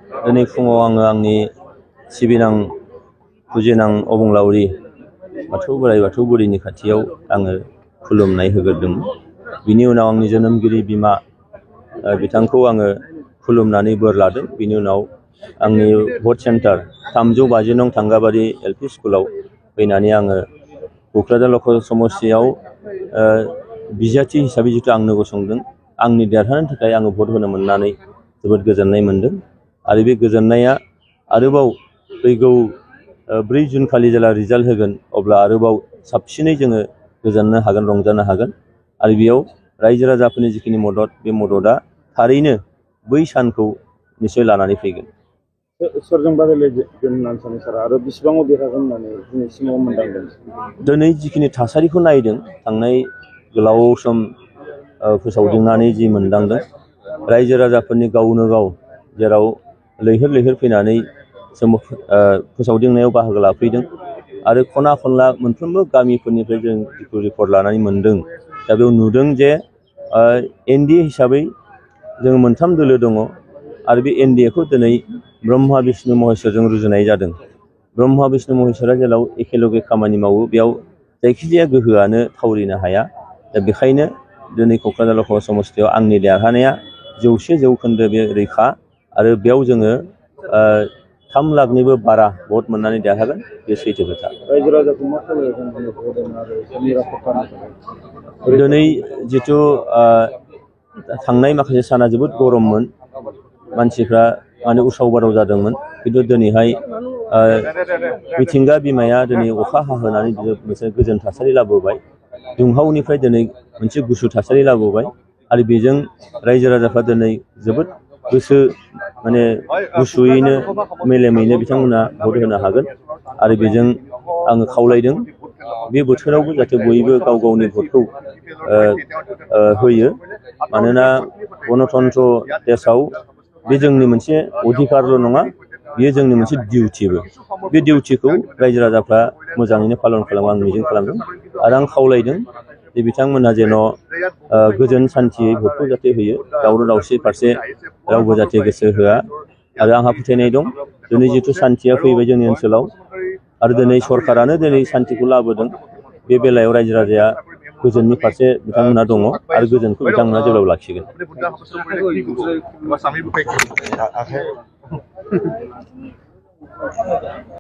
दिनै फुङाव आङो आंनि सिबिनां फुजिनां अबंलावरि बाथौ बोराइ बाथौ बुरिनि खाथियाव आङो खुलुमनाय होग्रोदोंमोन। बिनि उनाव आंनि जोनोमगिरि बिमा बिथांखौ आङो खुलुमनानै बोर लादों। बिनि उनाव आंनि भट सेन्टार 350 नं थांगाबारि LP स्कुलाव फैनानै आङो क'क्राझार लक समस्तियाव बिजाथि हिसाबै जितु आंनो गसंदों, आंनि देरहानो थाखाय आङो भट होनो मोननानै जोबोद गोजोननाय मोनदों। आरो बे गोजोननाया आरोबाव फैगौ 4 जुन खालि जेला रिजाल्ट होगोन अब्ला आरोबाव साबसिनै जोङो गोजोननो हागोन, रंजानो हागोन। आरो बेयाव रायजो राजाफोरनि जिखिनि मदद, बे मददआ थारैनो बै सानखौ निसय लानानै फैगोन। सोरजों बादायलायगोन होननानै सानो सार आरो बेसेबाङाव देरहागोन होननानै दिनैसिमाव मोनदांदों? दिनै जिखिनि थासारिखौ नायदों, थांनाय गोलाव सम फोसावदिंनानै जि मोनदांदों, रायजो राजाफोरनि गावनो गाव जेराव लैहोर लैहोर फैनानै फोसावदिंनायाव बाहागो लाफैदों आरो खना खनला मोनफ्रोमबो गामिफोरनिफ्राय जों जिथु रिपर्ट लानानै मोनदों, दा बेयाव नुदों जे NDA हिसाबै जों 3 दोलो दङ आरो बे NDAखौ दिनै ब्रह्मा बिष्णु महेश्वरजों रुजुनाय जादों। ब्रह्मा बिष्णु महेश्वरा जेराव एखेलगे खामानि मावो, बेयाव जायखिजाया गोहोआनो थावरिनो हाया। दा बेखायनो दिनै क'क्राझार लक समस्तियाव आंनि देरहानाया 100% बे रैखा आरो बेयाव जोङो 3 लाखनिबो बारा भट मोननानै देरहागोन, बे सैथो खोथा। रायजो राजाखौ मा खालामगोन आरो दिनै जिथु थांनाय माखासे साना जोबोद गरममोन, मानसिफ्रा माने उसाव बादाव जादोंमोन। खिन्थु दिनैहाय मिथिंगा बिमाया दिनै अखा हाहोनानै मोनसे गोजोन थासारि लाबोबाय, दुंहावनिफ्राय दिनै मोनसे गुसु थासारि लाबोबाय आरो बेजों रायजो राजाफ्रा दिनै जोबोद गोसो माने गुसुयैनो मेलेमैनो बिथांमोना भट होनो हागोन। आरो बेजों आङो खावलायदों बे बोथोरावबो जाहाथे बयबो गाव गावनि भटखौ होयो। मानोना गणतन्त्र देशआव बे जोंनि मोनसे अधिकारल' नङा, बेयो जोंनि मोनसे डिउटिबो। बे डिउटिखौ रायजो राजाफ्रा मोजाङैनो पालन खालामो आं मिजिं खालामदों। आरो आं खावलायदों जे बिथांमोनहा जेन' गोजोन सान्थियै भटखौ जाहाथे होयो, दावराव दावसि फारसे रावबो जाहाथे गोसो होआ। आरो आंहा फोथायनाय दं दिनै जिथु सान्थिया फैबाय जोंनि ओनसोलाव आरो दिनै सरकारानो दिनै सान्थिखौ लाबोदों, बे बेलायाव रायजो राजाया गोजोननि फारसे बिथांमोनहा दङ आरो गोजोनखौ बिथांमोनहा जेब्लाबो लाखिगोन।